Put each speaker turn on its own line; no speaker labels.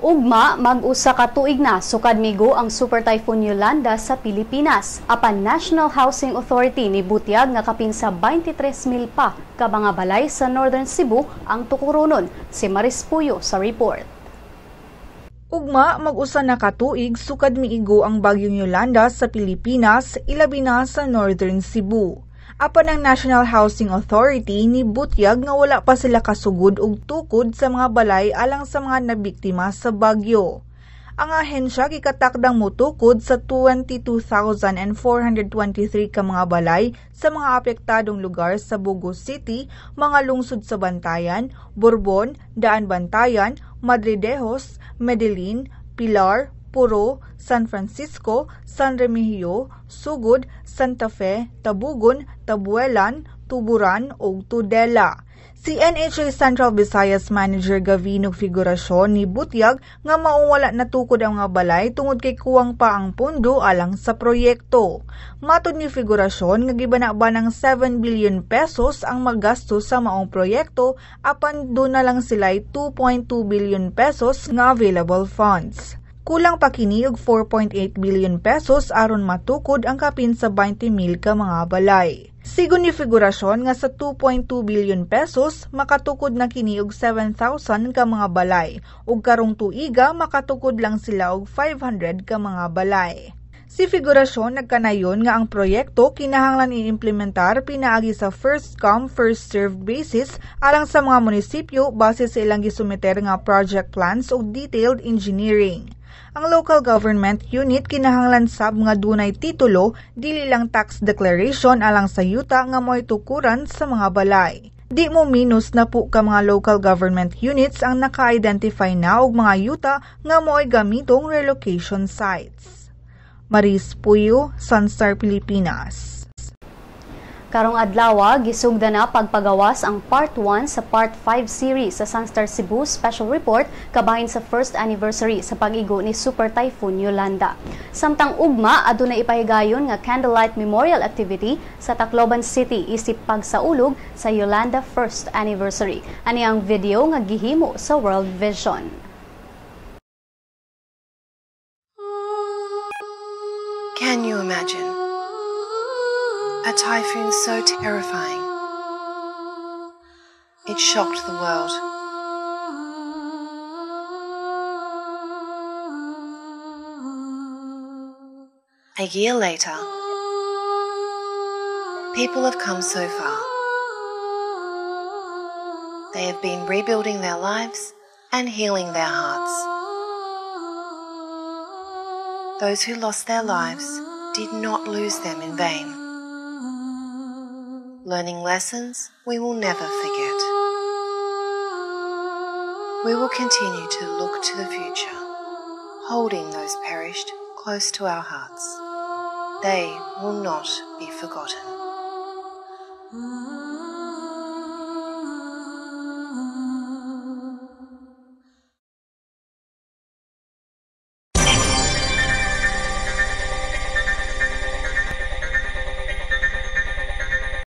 Ugma, mag-usa ka tuig na sukad migo ang Super Typhoon Yolanda sa Pilipinas. Apan National Housing Authority ni butyag nga kapin sa 23,000 pa ka mga balay sa Northern Cebu ang tukuronon. Si Maris Puyo sa report.
Ugma, mag-usa na ka tuig sukad miigo ang bagyong Yolanda sa Pilipinas, ilabi na sa Northern Cebu. Apan ang National Housing Authority ni butyag nga wala pa sila kasugod og tukod sa mga balay alang sa mga nabiktima sa bagyo. Ang ahensya gikatakdang motukod sa 22,423 ka mga balay sa mga apektadong lugar sa Bogo City, mga lungsod sa Bantayan, Borbon, Daan Bantayan, Madridejos, Medellin, Pilar, Puro, San Francisco, San Remigio, Sugod, Santa Fe, Tabugon, Tabuelan, Tuburan ug Tudela. Si NHA Central Visayas Manager Gavino Figuracion ni butyag nga maong wala natukod ang mga balay tungod kay kuwang pa ang pondo alang sa proyekto. Matod ni Figuracion nga gibana-ba ng 7 billion pesos ang magastos sa maong proyekto apan duna lang sila'y 2.2 billion pesos nga available funds. Kulang pa kini og 4.8 billion pesos aron matukod ang kapin sa 20,000 ka mga balay. Sigon ni Figuracion nga sa 2.2 billion pesos makatukod na kini og 7,000 ka mga balay ug karong tuiga makatukod lang sila og 500 ka mga balay. Si Figuracion nagkanayon nga ang proyekto kinahanglan iimplementar pinaagi sa first come first served basis alang sa mga munisipyo base sa ilang gisumiter nga project plans ug detailed engineering. Ang local government unit kinahanglan sab nga dunay titulo dili lang tax declaration alang sa yuta nga mo'y tukuran sa mga balay. Di mo minus na po ka mga local government units ang naka-identify na og mga yuta nga mo'y gamitong relocation sites. Maris Puyo, Sunstar Pilipinas.
Karong adlaw, gisugda na pagpagawas ang Part 1 sa Part 5 series sa Sunstar Cebu Special Report kabahin sa first anniversary sa pag-igo ni Super Typhoon Yolanda. Samtang ugma, aduna ipahigayon nga Candlelight Memorial Activity sa Tacloban City isip pagsaulog sa Yolanda first anniversary. Ani ang video nga gihimo sa World Vision.
Can you imagine? A typhoon so terrifying, it shocked the world. A year later, people have come so far. They have been rebuilding their lives and healing their hearts. Those who lost their lives did not lose them in vain. Learning lessons we will never forget. We will continue to look to the future, holding those perished close to our hearts. They will not be forgotten.